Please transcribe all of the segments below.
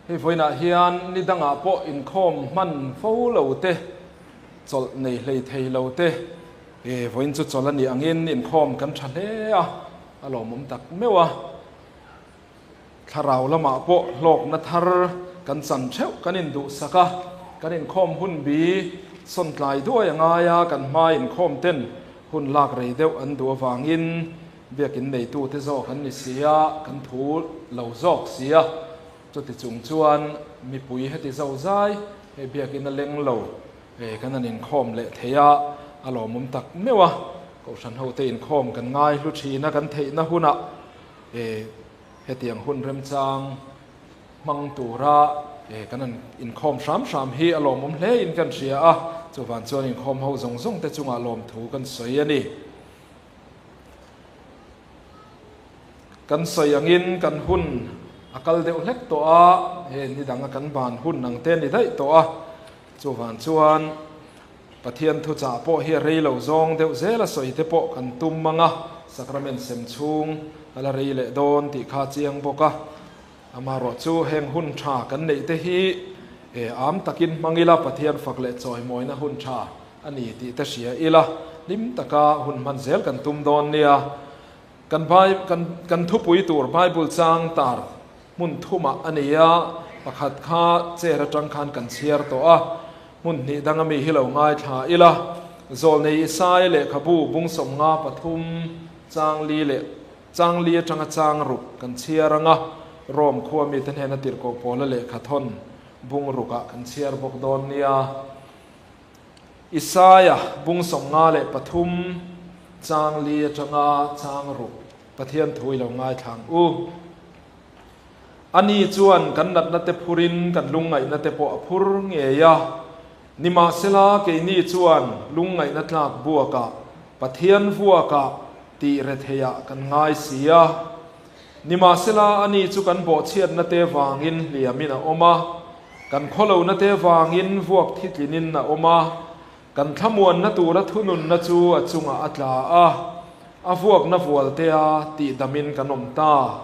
Hei vawiinah hian ni dangah pawh inkhawm hman fo lo te, chawlh nei hlei thei lo te, e vawiin chu chawlh a nih angin inkhawm kan tha hle a, a lawmawm tak meuh a. Thlarau lamah pawh hlawkna thar kan chan theuh kan induhsak a, kan inkhawm hun bi sawntlai duai a ngai a, kan hma inkhawm ten hun lak rei deuh an duh avangin Biakin neitute zawk an ni si a, kan thu lo zawk si a. Chuti chung chuan mipui heti zo zai hei biakin a leng lo kan han inkhawm leh thei a, a lawmawm tak meuh a. Kohhran hote inkhawm kan ngai hlu thin a, kan theihna hunah hetiang hun remchang hmang tura kan han inkhawm hram hram hi a lawmawm hle in kan hria a. Chuvang chuan inkhawm ho zawng zawng te chungah lawmthu kan sawi a ni. Kan sawi angin kan hun a kal deuh hlek tawh a, he ni danga kan ban hun ang te a ni daih tawh a, chuvang chuan Pathian thuchah pawh hi a rei lo zawng deuh zel a sawi te pawh kan tum ang a, Sacrament sem chhung a la rei leh dawn tih kha a chiang bawk a, amaherawh chu heng hun tha kan neih te hi am takin hmang ila Pathian fak leh chawimawina hun tha a ni tih te hria ila, hlim taka hun hman zel kan tum dawn nia. Kan Bai, kan, kan thupui tur Bible chang tar hmun thumah a ni a, pakhat kha chair atang khan kan chhiar tawh a, hmun hnih dang ami hi lo ngaithla ila, Zawlnei Isaia lehkhabu bung 53 chang li leh chang li atanga chang ruk kan chhiar anga, Rome khua mite hnena tirhkoh pawla lehkha thawn bung rukah kan chhiar bawk dawn nia. Isaia bung 53 chang li atanga chang ruk Pathian thu i lo ngaithla ang u. Ani chuan kan natna te phurin kan lungngaihna te pawh a phur ngei a, nimahsela keini chuan lungngaihna tlak buakah Pathian vuakah tih retheiah kan ngai si a. Nimahsela, ani chu kan bawhchhiatna te vangin hliamin a awm a, kan khawlohna te vangin vuak thitlinin a awm a, kan thlamuanna tura thununna chu a chungah a tla a, a vuakna vualtea tihdamin kan awm ta.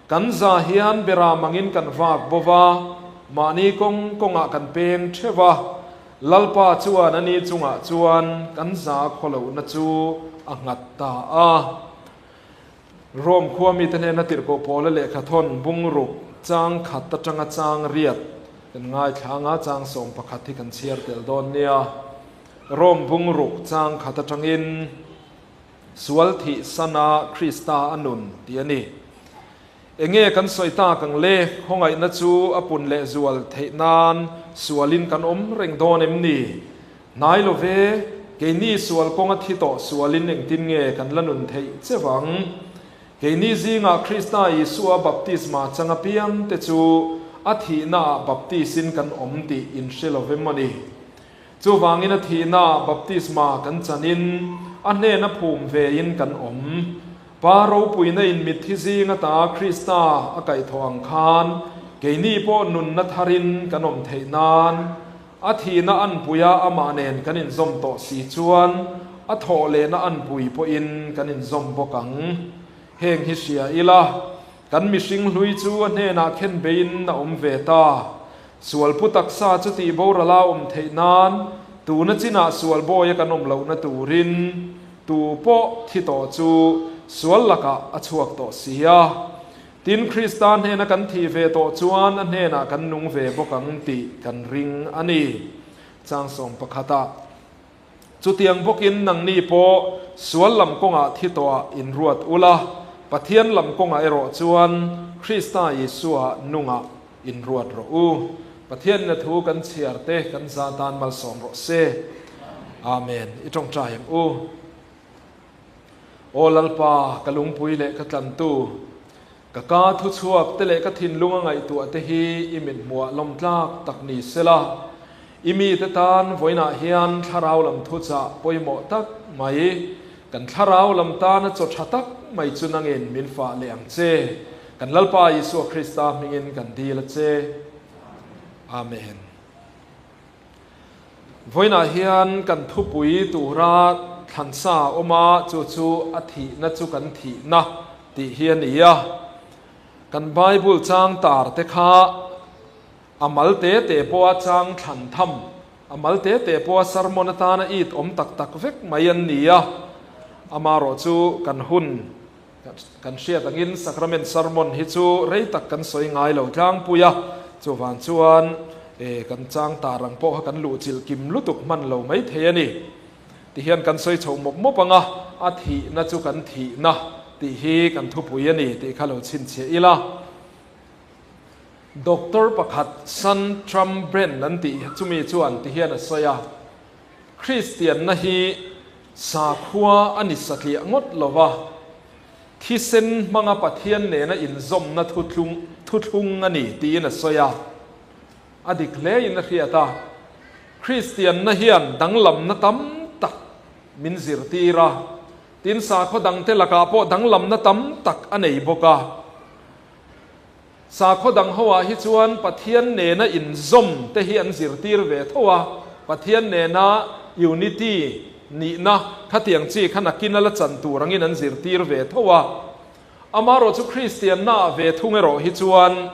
Kan za hian beram angin kan vak bo va, mahni kawng kawngah kan peng theuh va, Lalpa chuan ani chungah chuan kan za khawlohna chu a nghat ta a. Rome khua mite hnena tirhkoh Paula lehkha thawn bung ruk chang khat atanga chang riat kan ngaithla anga chang 11 hi kan chhiar tel dawn nia. Rome bung ruk chang khat atangin Sual thih sana Krista a nun tih a ni. Enge kan sawi tak ang le? Khawngaihna chu a pun leh zual theih nan sualin kan awm reng dawn em ni? Hnai lo ve, keini sual kawnga thi tawh sualin engtin nge kan la nun theih che vang? Keini zingah Krista Isua baptisma chang apiang te chu a thihnaah baptisin kan awm tih in hre lo ve maw ni? Chuvangin a thihnaah baptisma kan chanin a hnena phum vein kan awm. Pa ropuina in mitthi zing ata Krista a kaihthawh ang khan keini pawh nunna tharin kan awm theih nan a thihna anpuia amah nen kan inzawm tawh si chuan a thawh lehna anpui pawhin kan inzawm bawk ang. Heng hi hria ila, kan mihring hlui chu a hnenah khen beiin a awm ve ta. Sualpu taksa chu tih borala awm theih nan tuna chinah sual bawia kan awm lohna turin tu pawh thi tawh chu sual lakah a chhuak tawh si a. Tin, Krista hnena kan thih ve tawh chuan a hnenah kan nung ve bawk ang tih kan ring a ni. Chang 11 ah. Chutiang bawkin nangni pawh sual lam kawngah thi tawhah inruat ula, Pathian lam kawngah erawh chuan Krista Isua nungah inruat rawh u. Pathianin a thu kan chhiar te kan za tan malsawm rawh se. Amen. I tawngtai ang u. Aw Lalpa, ka lungpui leh ka tlantu, ka ka thuchhuak te leh ka thinlung a ngaihtuah te hi i mithmuah lawmtlak tak ni sela, i mite tan vawiinah hian thlarau lam thuchah pawimawh tak mai, kan thlarau lam tana chaw tha tak mai chu nangin min fah leh ang che. Kan Lalpa Isua Krista hmingin kan dil a che. Amen. Vawiinah hian kan thupui tura thlansa a awm a, chu chu a thihna chu kan thihna tih hi a ni a. Kan Bible chang tar te kha A mal te te pawha chang thlan tham, a mal te te pawha sermon atana it awm tak tak vek mai an ni a. Amaherawhchu kan hun kan hriat angin sacrament sermon hi chu rei tak kan sawi ngai lo tlangpui a, chuvang chuan kan chang tar ang pawh kha kan luhchilh kim lutuk hman lo mai thei a ni. Tihian kan sawi chho mawp mawp ang a, a thihna chu kan thihna tih hi kan thupui a ni tih kha lo chhinchhiah ila. Doctor pakhat San Trump Brand an tih chumi chuan tihian a sawi a, Kristianna hi sakhua a ni satliah ngawt lo va, thisen hmanga Pathian nena inzawmna thuthlung thuthlung a ni tiin a sawi a. A dik hlein a hriat a, Kristianna hian danglamna tam tak min zirtir a, tin sakhaw dangte lakah pawh danglamna tam tak a nei bawk a. Sakhaw dang hoah hi chuan Pathian nena inzawm te hi an zirtir ve tho a, Pathian nena unity nihna khatiang chi kha nakin a la chan tur angin an zirtir ve tho a. Amaherawh chu Kristiannaah ve thung erawh hi chuan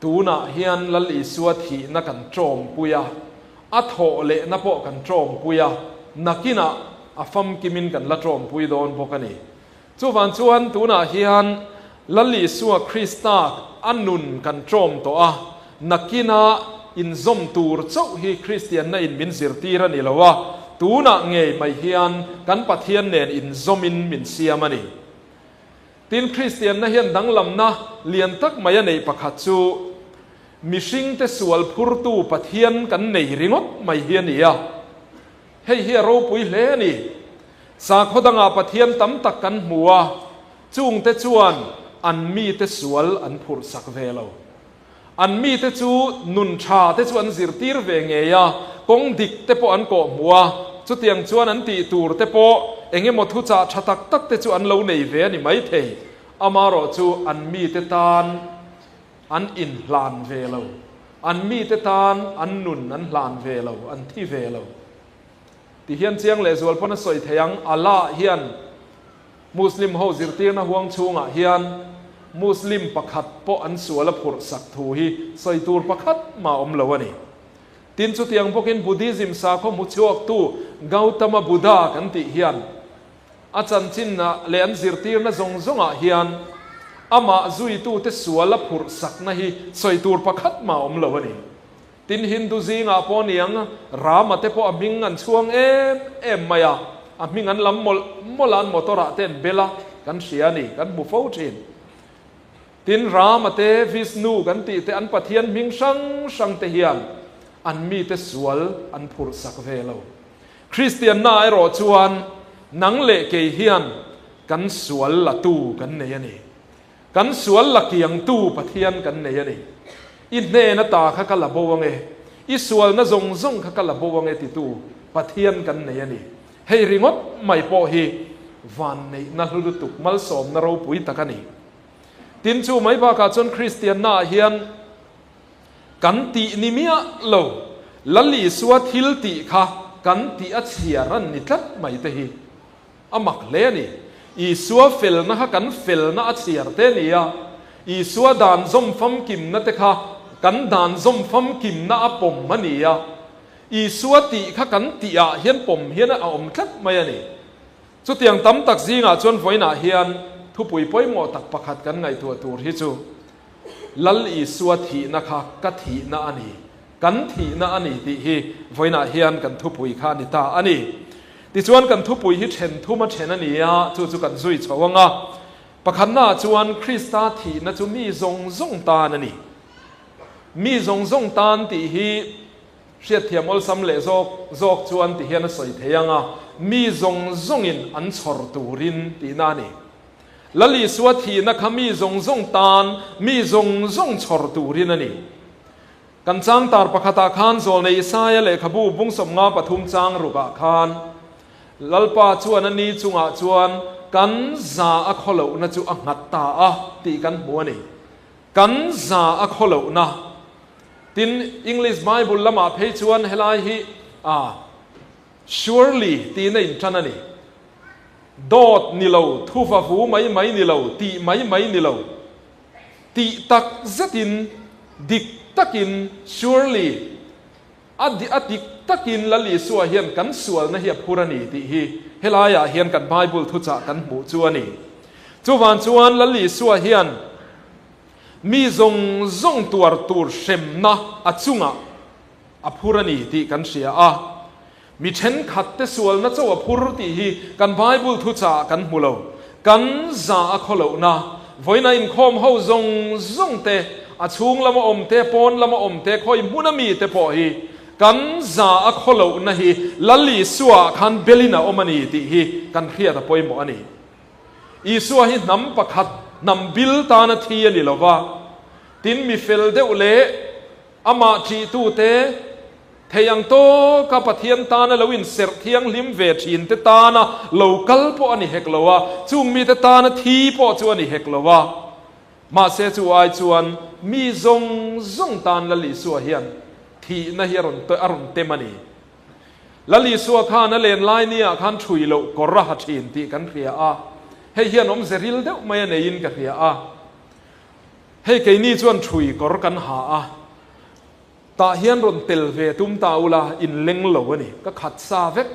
tunah hian Lal Isua thihna kan tawmpui a, a thawh lehna pawh kan tawmpui a, nakinah a famkimin kan la tawmpui dawn bawk a ni. Chuvang chuan tunah hian Lal Isua Krista a nun kan ṭawm tawh a, nakina inzawm tur chauh hi Kristianna in min zirtir a ni lo a, tunah ngei mai hian kan Pathian nen inzawmin min siam a ni. Tin, Kristianna hian danglamna lian tak mai a neih pakhat chu mihringte sual phurtu Pathian kan nei ringawt mai hi a ni a. Hei hi a ropui hle a ni. Sakhaw dangah Pathian tam tak kan hmu a, chungte chuan an mite sual an phurhsak ve lo. An mite chu nun tha te chu an zirtir ve ngei a, kawng dik te pawh an kawhhmu a, chutiang chuan an tih tur te pawh eng emaw thuchah tha tak tak te chu an lo nei ve a ni maithei. Amaherawhchu an mite tan an inhlan ve lo. An mite tan an nun an hlan ve lo, an thi ve lo. Ti hian chiang leh zual pawn a sawi thei ang, Allah hian Muslim ho zirtirna huang chhungah hian Muslim pakhat pawh an sual a phurh sak thu hi sawi tur pakhat mah awm lo a ni. Tin chutiang bawkin Buddhism sakhaw hmu chhuaktu Gautama Buddha kan tih hian a chanchinna leh an zirtirna zawng zawngah hian amah zuitute sual a phurh sakna hi sawi tur pakhat mah awm lo a ni. Tin, Hindu zingah pawh niang Rama te pawh a hming an chhuang em em mai a, a hming an lam mawlh mawlh a, an motor ah te an bel a, kan hria a ni, kan hmu fo thin. Tin, Rama te, Vishnu kan tih te, an pathian hming hrang hrang te hian an mite sual an phurh sak ve lo. Kristianna erawh chuan nang leh kei hian kan sual la tu kan nei a ni. Kan sual la kiangtu Pathian kan nei a ni. I hnen ata kha ka la bo ange, i sualna zawng zawng kha ka la bo ange titu Pathian kan nei a ni. Hei ringawt mai pawh hi vanneihna hlu lutuk malsawmna ropui tak a ni. Tin, chu mai bakah chuan Kristiannaah hian kan tih ni miah lo, Lal Isua thil tih kha kan tih a chhiar an ni tlat mai te hi. A mak hle a ni. Isua felna kha kan felna a chhiar te a ni a, Isua dan zawm famkimna te kha kan dan zawm famkimna a pawm a ni a, Isua tih kha kan tihah hian pawm hian a awm tlat mai a ni. Chutiang tam tak zingah chuan vawiinah hian thupui pawimawh tak pakhat kan ngaihtuah tur hi chu Lal Isua thihna kha ka thihna a ni, kan thihna a ni tih hi vawiinah hian kan thupui kha a ni ta a ni. Tichuan kan thupui hi then thum a then a ni a, chu chu kan zui chho ang a. Pakhatnaah chuan Krista thihna chu mi zawng zawng tan a ni. Mi zawng zawng tan tih hi hriatthiam awlsam leh zawk zawk chuan ti hian a sawi thei ang a, mi zawng zawngin an chhawr turin tihna a ni. Lal Isua thihna kha mi zawng zawng tan, mi zawng zawng chhawr turin a ni. Kan chang tar pakhatah khan Zawlnei Isaia lehkhabu bung 53 chang rukah khan Lalpa chuan a ni chungah chuan kan za a khawlohna chu a nghat ta a tih kan hmu a ni. Kan za a khawlohna. Tin, English Bible lamah phei chuan helai hi a surely tiin a intan a ni. Dawt ni lo, thuva vu mai mai ni lo, tih mai mai ni lo. Tih tak zetin dik takin, surely, a a dik takin Lal Isua hian kan sualna hi a phur a ni tih hi helaiah hian kan Bible thuchah kan hmuh chu a ni. Chuvang chuan Lal Isua hian mi zawng zawng tuar tur hremna a chungah a phur a ni tih kan hria a. Mi thenkhat te sualna cho a phur tih hi kan Bible thuchah kan hmu lo. Kan za a khaw lohna, vawiina inkhawm ho zawng zawng te, a chhung lama awm te, pawn lama awm te, khawi hmuna mi te pawh hi kan za a khaw lohna hi Lal Isua khan belin a awm a ni tih hi kan hriat a pawimawh a ni. Isua hi hnam pakhat, hnam bil tana thi a ni lo va, tin mi fel deuh leh amah ṭihtute, Thei ang tawka Pathian tana lo inserh thianghlim ve thinte tana lo kal pawh a ni hek lo a, chung mite tana thi pawh chu a ni hek lo a. Mahse chu ai chuan mi zawng zawng tan Lal Isua hian thihna hi a rawn a rawn tem a ni. Lal Isua khan a len lai niah khan ṭhui loh kawr a ha ṭhin tih kan hria a, hei hian awmze ril deuh mai a neiin ka hria a. Hei keini chuan ṭhui kawr kan ha a. Tah hian rawn tel ve tum ta ula, in leng lo a ni. Ka khat sa vek.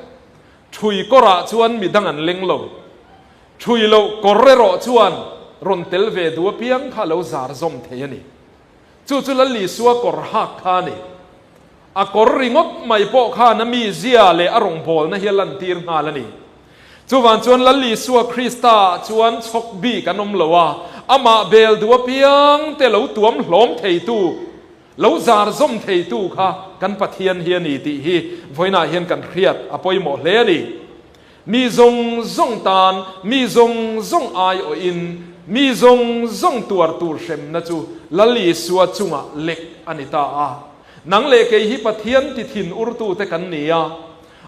Ṭhui kawrah chuan mi dang an leng lo. Ṭhui loh kawr erawh chuan rawn tel ve duh apiang kha a lo zar zawm thei a ni. Chu chu Lal Isua kawr hak kha a ni. A kawr ringawt mai pawh khan a mizia leh a rawngbawlna hi a lantir nghal a ni. Chuvang chuan Lal Isua Krista chuan chhawk bik an awm lo a, amah bel duh apiang te lo tuam hlawm theitu, Lo zar zawm theitu kha kan Pathian hi a ni tih hi vawiinah hian kan hriat a pawimawh hle a ni. Mi zawng zawng tan, mi zawng zawng aiawhin, mi zawng zawng tuar tur hremna chu Lal Isua chungah lek a ni ta a. Nang leh kei hi Pathian ti thin urtute kan ni a.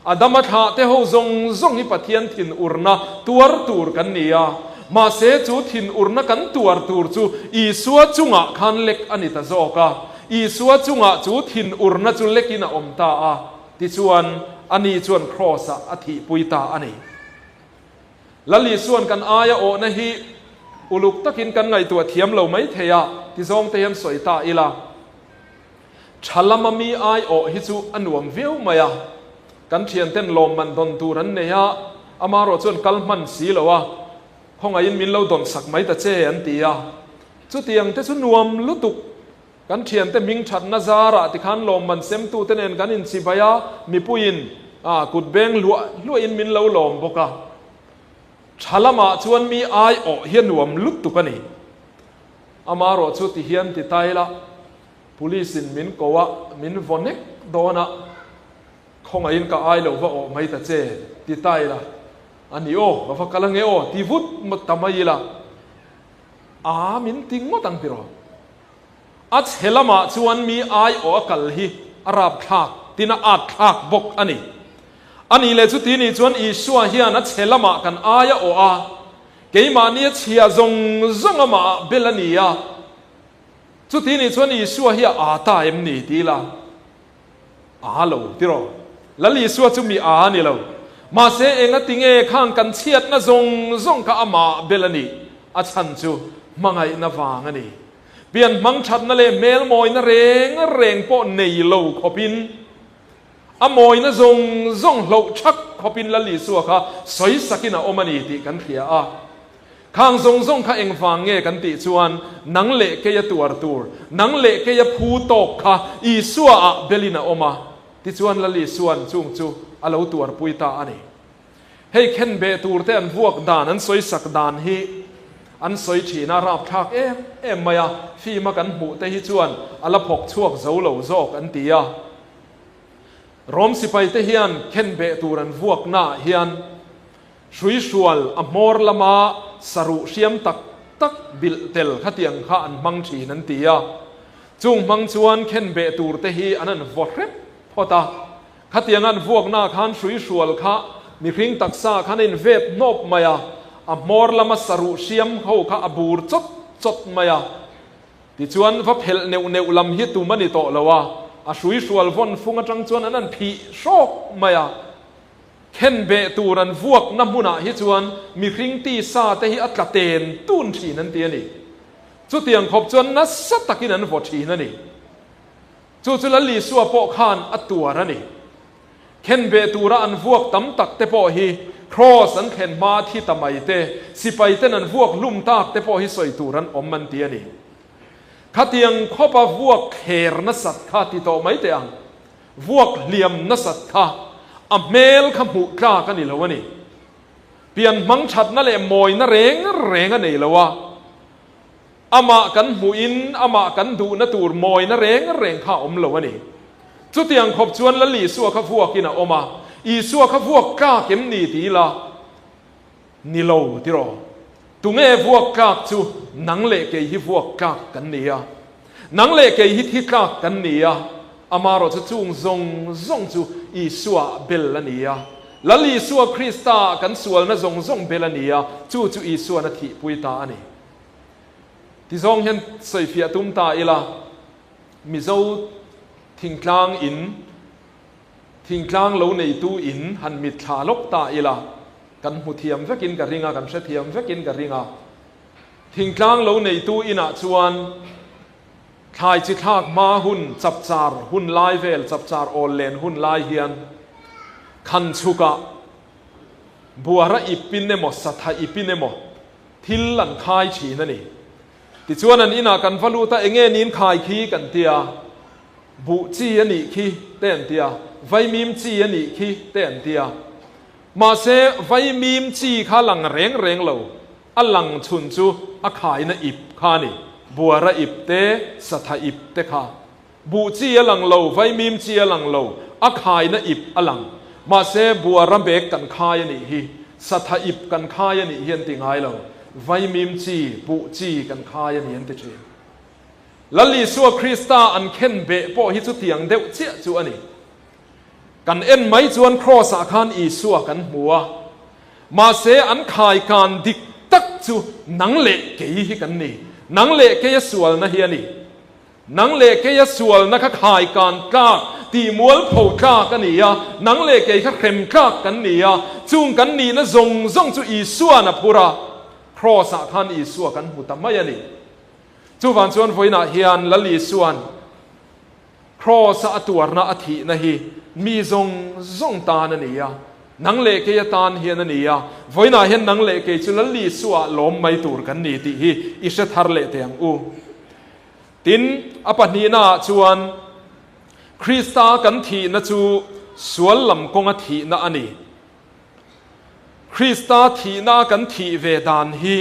Adama thlah te ho zawng zawng hi Pathian thin urna tuar tur kan ni a, mahse chu thin urna kan tuar tur chu Isua chungah khan lek a ni ta zawk a, Isua chungah chu thin urna chu lekin a awm ta a, tichuan ani chuan Kraws-ah a thihpui ta a ni. Lal Isua'n kan aia awhna hi uluk takin kan ngaihtuah thiam lo mai thei a, ti zawng te hian sawi ta ila. Tha lama mi aiawh hi chu a nuam viau mai a, kan thianten lawmman dawn tur an nei a, amarawh chuan kal hman si lo a, khawngaihin min lo dawn sak mai ta che an ti a, chutiang te chu nuam lutuk, kan thiante hming thatna zarah tikhan lawmman semtute nen kan inchibai a, mipuiin kut beng hluah hluahin min lo lawm bawk a, tha lamah chuan mi aiawh hi a nuam lutuk a ni. Amarawh chu ti hian ti ta ila, Police in min ko a, min vaw nek dawn a, khawngaihin ka ai lo va awh mai ta che, ti ta ila, a ni aw, ka va kal ange aw, ti vut ta mai ila, aa min ti ngawt ang tiraw. A chhe lamah chuan mi ai awh a kal hi a rapthlak tin a at thlak bawk a ni. A nih leh chuti nih chuan Isua hian a chhe lamah kan ai a awh a, Keimahni a chhia zawng zawng amah bel a ni a, chuti nih chuan Isua hi a aa ta em ni ti ila, aa lo tiraw? Lal Isua chu mi aa a ni lo. Mahse enga tinge khang kan chhiatna zawng zawng kha amah bel a nih? A chhan chu hmangaihna vang a ni. Pian hmang thatna leh hmelmawina reng reng pawh nei lo khawpin, A mawina zawng zawng hloh thak khawpin Lal Isua kha sawi sakin a awm a ni tih kan hria a. Khang zawng zawng kha engvang nge kan tih chuan nang leh keia tuar tur, nang leh keia phu tawk kha Isua ah belin a awm a, tichuan Lal Isua'n chung chu a lo tuarpui ta a ni. Hei khenbeh tur te an vuak dan, an sawi sak dan hi an sawi thin a, rapthlak em em mai a, film a kan hmuh te hi chuan a la phawk chhuak zo lo zawk an ti a. Rom sipaite hian khenbeh tur an vuaknaah hian hruihrual a hmawr lama saruh hriam tak tak bilh tel khatiang kha an hmang thin an ti a. Chung hmang chuan khenbeh turte hi an an vaw hrep phawt a. Khatiang an vuaknaah khan hruihrual kha mihring taksa khan a invet hnawp mai a, a hmawr lama saruh hriam ho kha a bur chawt chawt mai a. Tichuan, va phelh neuh neuh lam hi tum a ni tawh lo a, a hrui hrual vawn fung atang chuan an han phih hrawk mai a. Khenbeh tur an vuakna hmunah hi chuan mihring tisa te hi a tla ten tun thin an ti a ni. Chutiang khawp chuan nasa takin an vaw thin a ni. Chu chu Lal Isua pawh khan a tuar a ni. Khenbeh tura an vuak tam tak te pawh hi Kraws an thlen hma thi ta mai te, sipai ten an vuak hlum tak te pawh hi sawi tur an awm an ti a ni. Khatiang khawpa vuak thler nasat kha ti tawh mai teh ang. Vuak hliam nasat kha a hmel kha hmuh tlak a ni lo a ni. Pian hmang thatna leh mawina reng reng a nei lo a. Amah kan hmuhin amah kan duhna tur mawina reng reng kha a awm lo a ni. Chutiang khawp chuan Lal Isua kha vuakin a awm a, Isua kha vuak tlak em ni ti ila? Ni lo tiraw? Tunge vuak tlak chu nang leh kei hi vuak tlak kan ni a. Nang leh kei hi thi tlak kan ni a, amarawh chu chung zawng zawng chu Isua bel a ni a. Lal Isua Krista ah kan sualna zawng zawng bel a ni a, chu chu Isuan a thihpui ta a ni. Ti zawng hian sawifiah tum ta ila, Mizo thingtlang in, thingtlang lo neitu in han mitthla lawk ta ila, kan hmu thiam vekin ka ring a, kan hrethiam vekin ka ring a. Thingtlang lo neitu inah chuan thlai chi thlak hma hun, chapchar hun lai vel, chapchar awl len hun lai hian khan chhukah buara ipin emaw, satha ipin emaw thil an khai thin a ni. Tichuan an inah kan va lut a, enge niin khai khi kan ti a, buh chi a nih khi te an ti a, vaimim chi a nih khi te an ti a. Mahse vaimim chi kha lang reng reng lo, a lang chhun chu a khaina ip kha a ni, buara ip te, satha ip te kha. Buh chi a lang lo, vaimim chi a lang lo, a khaina ip a lang. Mahse, buara bag kan khai a nih hi, satha ip kan khai a nih hi an ti ngai lo. Vaimim chi, buh chi kan khai a ni an ti thin. Lal Isua Krista an khen beh pawh hi chutiang deuh chiah chu a ni. Kan en mai chuan Kraws ah khan Isua kan hmu a, mahse an khai kan dik tak chu nang leh kei hi kan ni. Nang leh keia sualna hi a ni. Nang leh keia sualna kha khai kan tlak, tih mualpho tlak a ni a, nang leh kei kha hrem tlak kan ni a, chung kan nihna zawng zawng chu Isua'n a phur a, Kraws ah khan Isua kan hmu ta mai a ni. Chuvang chuan vawiinah hian Lal Isua'n Kraws a a tuarna a thihna hi mi zawng zawng tan a ni a, nang leh kei atan hian a ni a, vawiinah hian nang leh kei chu Lal Isua lawm mai tur kan ni tih hi i hre thar leh teh ang u. Tin, a pahnihnaah chuan Krista kan thihna chu sual lam kawnga thihna a ni. Krista thihna kan thih ve dan hi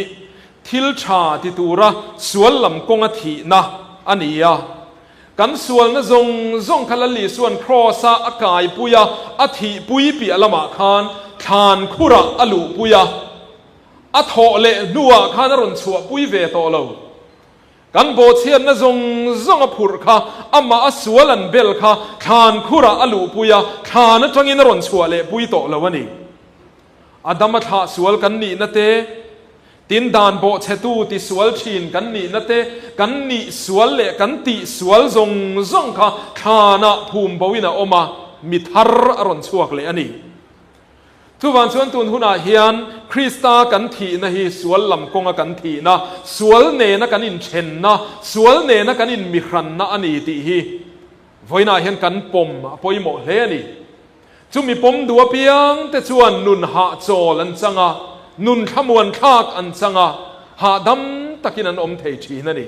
thil tha ti tura sual lam kawnga thihna a ni a. Kan sualna zawng zawng kha Lal Isua'n Kraws-a a kaipui a, a thihpui piah lamah khan thlan khurah a luhpui a, a thawh leh hnuah khan a rawn chhuahpui ve tawh lo. Kan bawhchhiatna zawng zawng a phurh kha, amah a sual an bel kha thlan khurah a luhpui a, thlan atangin a rawn chhuah leh pui tawh lo a ni. Adama thlah sual kan nihna te, tin dan bawhchhetu ti sual thin kan nihna te, kan nih sual leh kan tih sual zawng zawng kha thlanah phum boin a awm a, mi thar a rawn chhuak leh a ni. Chuvang chuan tun hunah hian Krista kan thihna hi sual lam kawnga kan thihna, sual nena kan inthenna, sual nena kan inmihranna a ni tih hi vawiinah hian kan pawm a pawimawh hle a ni. Chumi pawm duh apiangte chuan nun hahchawl an chang a, nun thlamuan thlak an chang a, hahdam takin an awm thei thin a ni.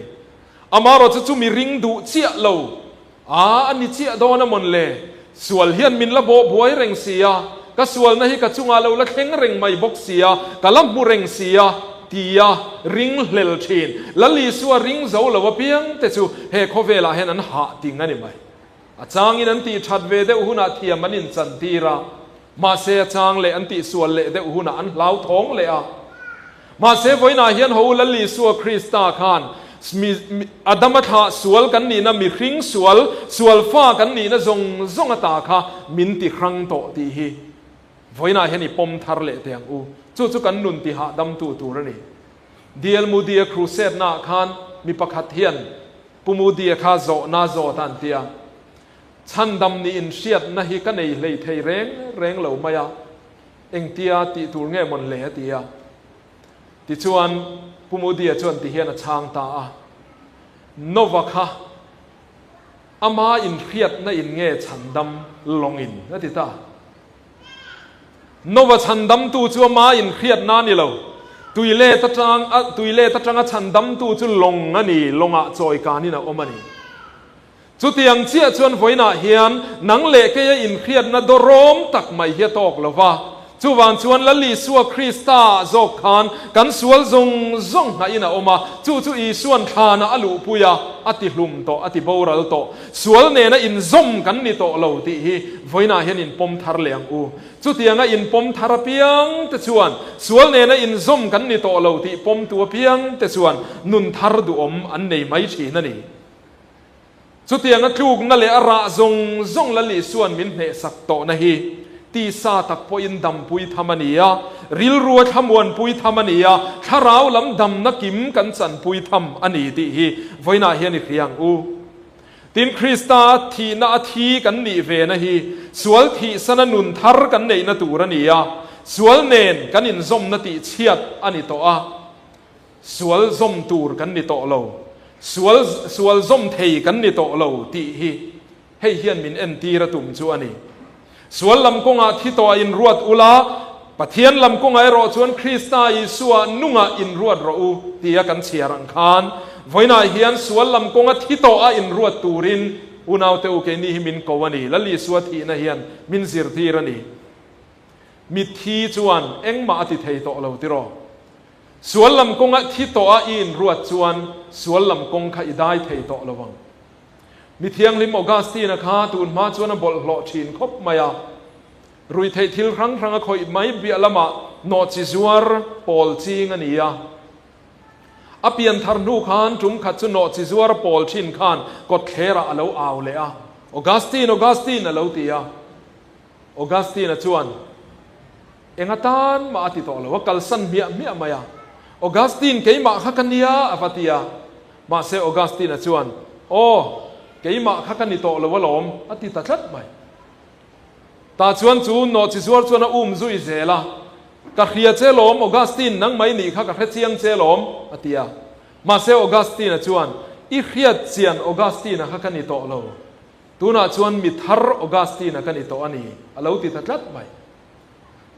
Amaherawhchu chu chumi ring duh chiah lo A, a ni chiah dawn a mawn le? Sual hian min la bawh buai reng si a, ka sualna hi ka chungah lo la thleng reng mai bawk si a, ka la hmu reng si a, ti a ring hlel thin. Lal Isua ring zo lo apiang te chu he khawvelah hian an hah ting a ni mai. A changin an tih that ve deuh hunah thiam an inchan tir a, mahse a chang leh an tih sual leh deuh hunah an hlauthawng leh a. Mahse, vawiinah hian ho Lal Isua Krista khan Adama thlah sual kan nihna, mihring sual, sual fa kan nihna zawng zawng ata kha min ti hrang tawh tih hi vawiinah hian i pawm thar leh teh ang u. Chu chu kan nun ti hahdamtu tur a ni. DL Moody-a crusade-naah khan mi pakhat hian Pu Moody-a kha zawhna zawt a an ti a, Chhandam nih inhriatna hi ka nei hlei thei reng reng lo mai a, Engtia tih tur nge mawn le a ti a. Tichuan Pu Moody-a chuan ti hian a chhang ta a, Nova kha Ama inhriatna in nge chhandam lawngin a ti ta. Nova chhandamtu chu ama inhriatna a ni lo. Tuilet atang a tuilet atanga chhandamtu chu lawng a ni, lawngah chawikanin a awm a ni. Chutiang chiah chuan vawiinah hian nang leh keia inhriatna dawrawm tak mai hi a tawk lo va. Chuvang chuan Lal Isua Krista zawk khan kan sual zawng zawng hnahin a awm a, chu chu Isuan thlanah a luhpui a, a ti hlum tawh, a ti boral tawh. Sual nena inzawm kan ni tawh lo tih hi vawiinah hian inpawm thar leh ang u. Chutianga inpawm thar apiang te chuan sual nena inzawm kan ni tawh lo tih pawmtu apiang te chuan nun thar duhawm an nei mai thin a ni. Chutianga tlukna leh a rah zawng zawng Lal Isua'n min hnehsak tawhna hi tisa tak pawhin dampui tham a ni a, rilrua thlamuanpui tham a ni a, thlarau lam damna kim kan chanpui tham a ni tih hi vawiinah hian i hria ang u. Tin, Krista thihna a thi kan nih vena hi sual thihsana nun thar kan neihna tur a ni a, sual nen kan inzawmna tihchhiat a ni tawh a. Sual zawm tur kan ni tawh lo, sual sual zawm thei kan ni tawh lo tih hi hei hian min entir a tum chu a ni. Sual lam kawngah thi tawh a inruat ula, Pathian lam kawngah erawh chuan Krista Isua nungah inruat rawh u tia kan chhiar ang khan, vawiinah hian sual lam kawnga thi tawh a inruat turin unaute u keini hi min ko a ni. Lal Isua thihna hian min zirtir a ni. Mitthi chuan engmah a ti thei tawh lo tiraw? Sual lam kawnga thi tawh a i inruat chuan sual lam kawng kha i dai thei tawh lo ang. Mi thianghlim Augustine-a kha tun hma chuan a bawlhhlawh thin khawp mai a. Ruihtheih thil hrang hrang a khawih mai piah lamah nawhchi zuar pawl ching a ni a. A pian thar hnu khan tum khat chu nawhchi zuar pawl thin khan kawtthlerah a lo au leh a, Augustine, Augustine a lo ti a. Augustine-a chuan, Eng atan mah a ti tawh lo, a kalsan hmiah hmiah mai a. Augustine, keimah kha ka nia, a va ti a. Mahse Augustine-a chuan, Aw, keimah kha ka ni tawh lo alawm, a ti ta tlat mai. Tah chuan chu nawhchi zuar chuan a um zui zel a, Ka hria che lawm, Augustine, nangmah i nih kha ka hre chiang che lawm, a ti a. Mahse Augustine-a chuan, I hriat chian Augustine-a kha ka ni tawh lo. Tunah chuan mi thar Augustine-a ka ni tawh a ni, a lo ti ta tlat mai.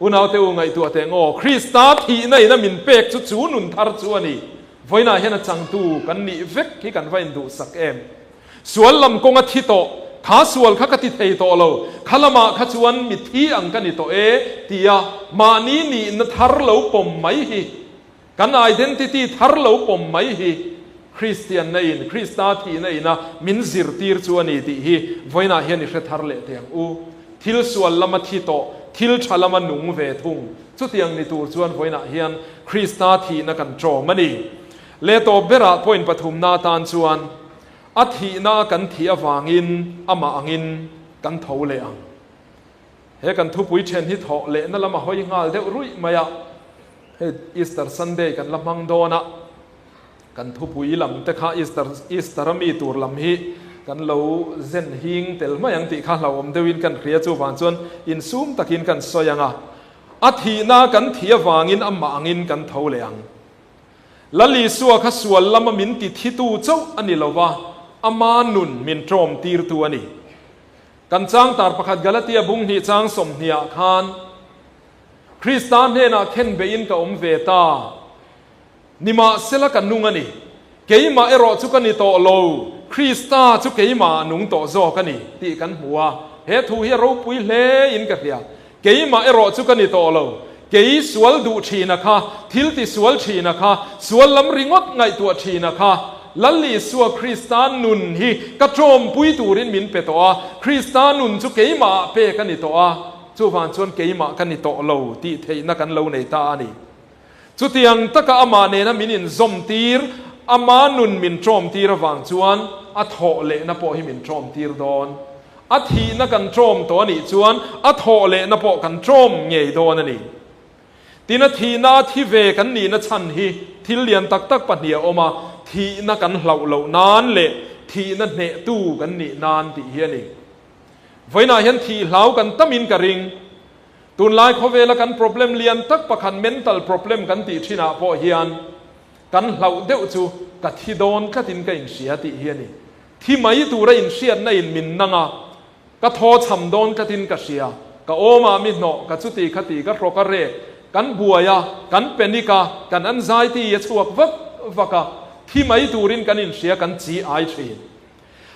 Unaute u ngaihtuah teh ngaw, Krista thihna in a min pek chu chu nun thar chu a ni. Vawiinah hian a changtu kan nih vek hi kan va induhsak em? Sual lam kawng a thi tawh, kha sual kha ka ti thei tawh lo, kha lamah kha chuan mi thi ang ka ni tawh e, tia mahni nihna thar lo pawm mai hi, kan identity thar lo pawm mai hi Kristianna in, Krista thihna ina min zirtir chu a ni tih hi vawiinah hian i hre thar leh teh ang u. Thil sual lama thi tawh, thil tha lama nung ve thung. Chutiang ni tur chuan vawiinah hian Krista thihna kan ṭawm a ni. Leh tawp berah point pathumna atan chuan a thihna kan thih avangin amah angin kan tho leh ang. He kan thupui ṭhen hi thawh lehna lama hawi nghal deuh ruih mai a, hei Easter Sunday kan la hmang dawn a. Kan thupui lam te kha Easter Easter a mi tur lam hi kan lo zen hing tel mai ang tih kha hlauhawm deuhin kan hria chuvang chuan insum takin kan sawi ang a, a thihna kan thih avangin amah angin kan tho leh ang. Lal Isua kha sual lama min ti thitu chauh a ni lova, ama nun min ṭawm tirtu a ni. Kan changtar pakhat Galatia bung hnih chang sawmhniah khan Krista hnenah khenbeihin ka awm ve ta. Nimahsela ka nung a ni. Keimah erawh chu ka ni tawh lo, Krista chu keimah a nung tawh zawk a ni, tih kan hmu a. He thu hi a ropui hle in ka hria. Keimah erawh chu ka ni tawh lo. Kei sual duh thina kha, thil ti sual thina kha, sual lam ringawt ngaihtuah thina kha, Lal Isua Krista nun hi ka tawmpui turin min pe tawh a, Krista nun chu keimah ah pek a ni tawh a, chuvang chuan keimah ka ni tawh lo tih theihna kan lo nei ta a ni. Chutiang taka amah nena min inzawmtir, ama nun min ṭawmtir avang chuan a thawh lehna pawh hi min ṭawmtir dawn. A thihna kan ṭawm tawh a nih chuan a thawh lehna pawh kan ṭawm ngei dawn a ni. Tin, a thihna a thi ve kan nihna chhan hi thil lian tak tak pahnih a awm a, thihna kan hlauh loh nan leh thihna hnehtu kan nih nan tih hi a ni. Vawiinah hian thih hlau kan tamin ka ring. Tunlai khawvela kan problem lian tak pakhat mental problem kan tih thinah pawh hian kan hlauh deuh chu ka thi dawn tlatin ka inhria tih hi a ni. Thi mai tura inhriatna in min nang a, ka thaw chham dawn tlatin ka hria. Ka awmah mi hnawh, ka chuti khati, ka hrawk a rek, kan buai a, kan panic a, kan anxiety a chhuak vak vak a, thi mai turin kan inhria kan chi ai thin.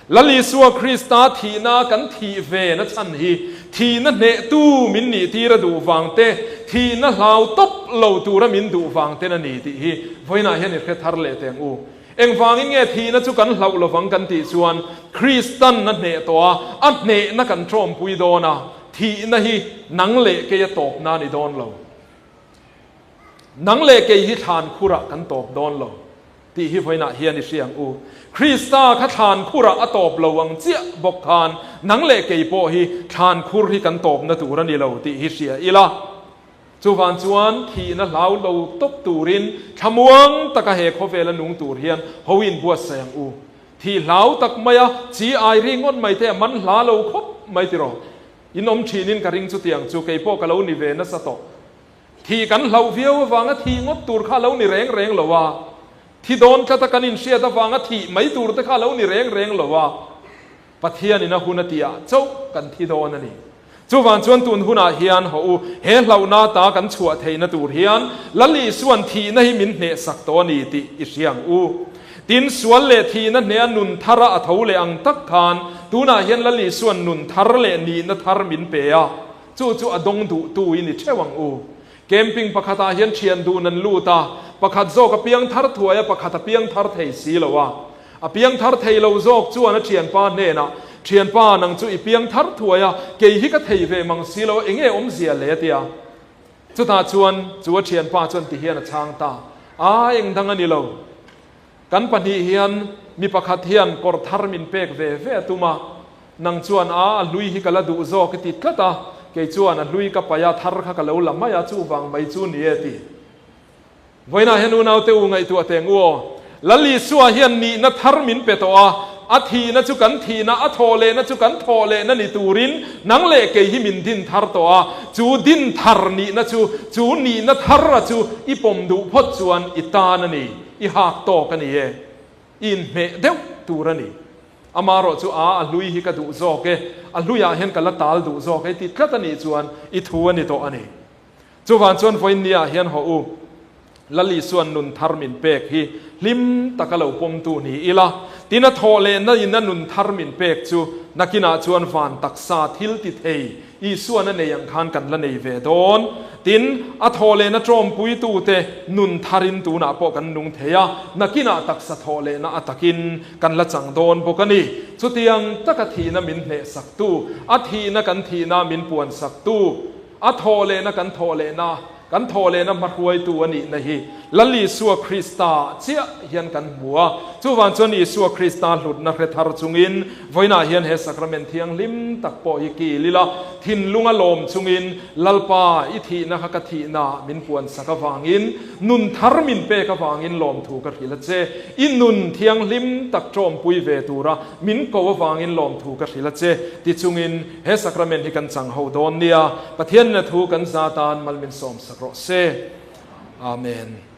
Lal Isua Krista thihna kan thih ve na chhan hi thihna hnehtu min nih tir a duh vang te, thihna hlau tawp lo tura min duh vang ten a ni tih hi vawiinah hian i hre thar leh teng u. Engvangin nge thihna chu kan hlauh lovang kan tih chuan Kristan a hneh tawh a, a hnehna kan tawmpui dawn a, thihna hi nang leh kei a tawpna a ni dawn lo. Nang leh kei hi thlan khurah kan tawp dawn lo tih hi vawiinah hian i hria ang u. Krista kha thlan khurah a tawp lo ang chiah bawk khan nang leh kei pawh hi thlan khur hi kan tawpna tur a ni lo tih hi hria ila. Chuvang chuan thihna hlau lo tawp turin thlamuang taka he khawvela nung tur hian ho inbuatsaih ang u. Thih hlau tak maia chi ai ri ngawt mai te a man hla lo khawp mai tiraw. In awm thinin ka ring chutiang chu kei pawh ka lo ni ve nasa tawh. Thih kan hlauh viau avanga thih ngawt tur kha a lo ni reng reng lo a. Thi dawn tlata kan inhriat avanga thih mai tur te kha a lo ni reng reng lo a. Pathianin a hun a tih ah chauh kan thi dawn a ni. Chuvang chuan tun hunah hian haw u, he hlauhna ta kan chhuah theihna tur hian Lal Isua'n thihna hi min hnehsak tawh a ni tih i hria ang u. Tin, sual leh thihna hneha nun thara a tho leh ang tak khan tunah hian Lal Isua'n nun thar leh nihna thar min pe a, chu chu a dawng duhtu i ni theuh ang u. Camping pakhatah hian thian dun an lut a, pakhat zawk a piang thar thuai a, pakhat a piang thar thei si lo a. A piang thar thei lo zawk chuan a thianpa hnenah, Thianpa, nang chu i piang thar thuai a, kei hi ka thei ve mang si lo a, enge awmzia le? a ti a. Chutah chuan chu a thianpa chuan ti hian a chhang ta, A, eng dang a ni lo. Kan pahnih hian mi pakhat hian kawr thar min pek ve ve a tum a, nang chuan a, a hlui hi ka la duh zawk i ti tlat a, kei chuan a hlui ka paih a, thar kha ka lo la mai a, chuvang mai chu ni e ti. Vawiinah hian unaute u ngaihtuah teng u aw. Lal Isua hian nihna thar min pe tawh a, a thihna chu kan thihna, a thawh lehna chu kan thawh lehna ni turin nang leh kei hi min din thar tawh a, chu din thar nihna chu, chu nihna thar a chu i pawm duh phawt chuan i tan a ni. I hak tawk a ni e. I inhmeh deuh tur a ni. Amarawh chu a, a hlui hi ka duh zawk e, a hluiah hian ka la tal duh zawk e ti tlat a nih chuan i thu a ni tawh a ni. Chuvang chuan vawiinniah hian haw u, Lal Isua'n nun thar min pek hi hlim taka lo pawmtu ni ila, tin a thawh lehna in a nun thar min pek chu nakinah chuan van taksa thil ti thei Isua'n a nei ang khan kan la nei ve dawn. Tin, a thawh lehna tawmpuitute nun tharin tunah pawh kan nung thei a, nakinah taksa thawh lehna a takin kan la chang dawn bawk a ni. Chutiang taka thihna min hnehsaktu, a thihna kan thihna min puansaktu, A thawh lehna kan thawh lehna, kan thawh lehna hmahruaitu a nihna hi Lal Isua Krista chiah hian kan hmu a. Chuvang chuan Isua Krista hlutna hre thar chungin vawiinah hian he Sacrament thianghlim tak pawh hi kil ila, thinlunga lawm chungin Lalpa i thihna kha ka thihna min puansak avangin, nun thar min pek avangin lawmthu ka hrilh a che. I nun thianghlim tak tawmpui ve tura min ko avangin lawmthu ka hrilh a che ti chungin, He sacrament hi kan chang ho dawn nia, Pathian na thu kan za tan mal min sawm sak rawh se. Amen.